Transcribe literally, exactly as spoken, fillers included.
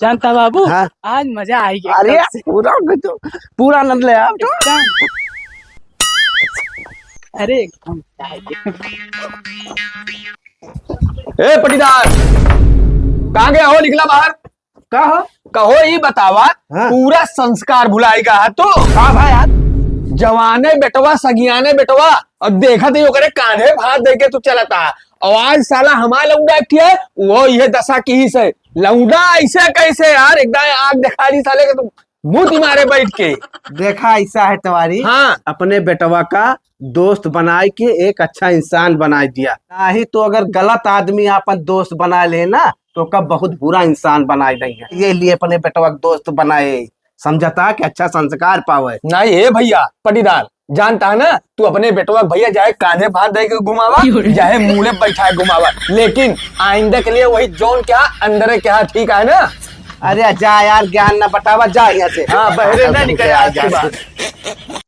जानता बाबू, हाँ। आज मजा आइगा अरे, एकदम से। पूरा गजब, पूरा आनंद ले आप तो। एकदम। अरे, एकदम। ए पटीदार, कहाँ गया हो? निकला बाहर। का हो? कहो, ई बतावा, हाँ। पूरा संस्कार भुलाइगा है तू। का भा यार? जवाने बेटवा, सगियाने बेटवा, अब देखत ही ओकरे कान्हे भात दे के तू चलता। और आज साला हमार लौंडा एक ठे है, वो ये दशा किहिस है। लौंडा ऐसे कैसे यार, एकदम आँख देखा दी साले के, तू मुँह मारे बैठ के। देखा, ऐसा है तिवारी, हाँ। अपने बेटवा का दोस्त बनाए के एक अच्छा इंसान बनाए दिया, नहीं तो अगर गलत आदमी आपन दोस्त बनाए ले ना, तो ओका बहुत बुरा इंसान बनाए देइहैं। ये लिए अपने बेटवा के दोस्त बनाए, समझता कि अच्छा संस्कार पावे। नहीं, ए भइया पटीदार, जानता है ना, तू अपने बेटवा के भइया चाहे कान्हे भात दे के घुमावा, चाहे मूड़े बैठा के घुमावा, लेकिन आइंदा के लिए वही जौन के यहाँ, अंदरे के यहाँ, ठीक है ना? अरे जा यार, ज्ञान ना बटावा, जा यहाँ से। हाँ, बहरे ना निकल आज के बाद।